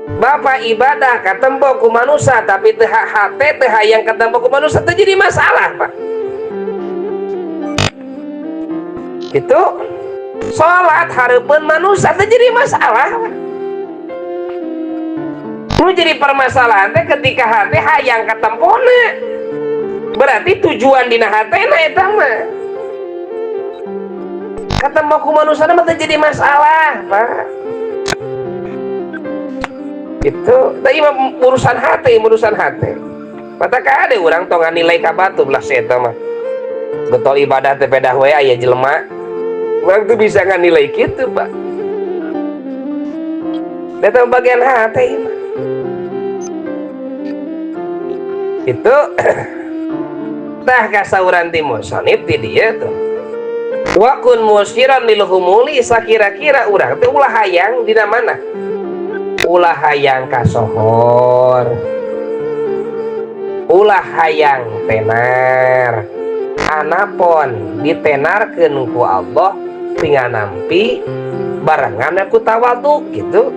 Bapak ibadah katempo ku manusia tapi teu hate teu hayang katempo ku manusia teu jadi masalah, Pak. Gitu. Salat hareupeun manusia teu jadi masalah, Pak. Nu jadi permasalahan teh ketika hate hayang katempona. Berarti tujuan dina hatena eta mah. Katempo ku manusia mah teu jadi masalah, Pak. Itu tadi mah urusan hati, urusan hati. Mata kade urang tong nilai ka batu belah si eta mah. Betul ibadah teh pedah we aya jelema. Urang tuh bisa nganilai kitu, Pak. Eta bagian hati mah. Itu tah kasauran ti musonib ti dieu tuh. Wa kun musiran lil humuli sakira-kira urang teh ulah hayang dina mana? Ulah hayang kasohor, ulah hayang tenar, anapon ditenarkeun ku Allah tinggal nampi barengan ku tawadu gitu.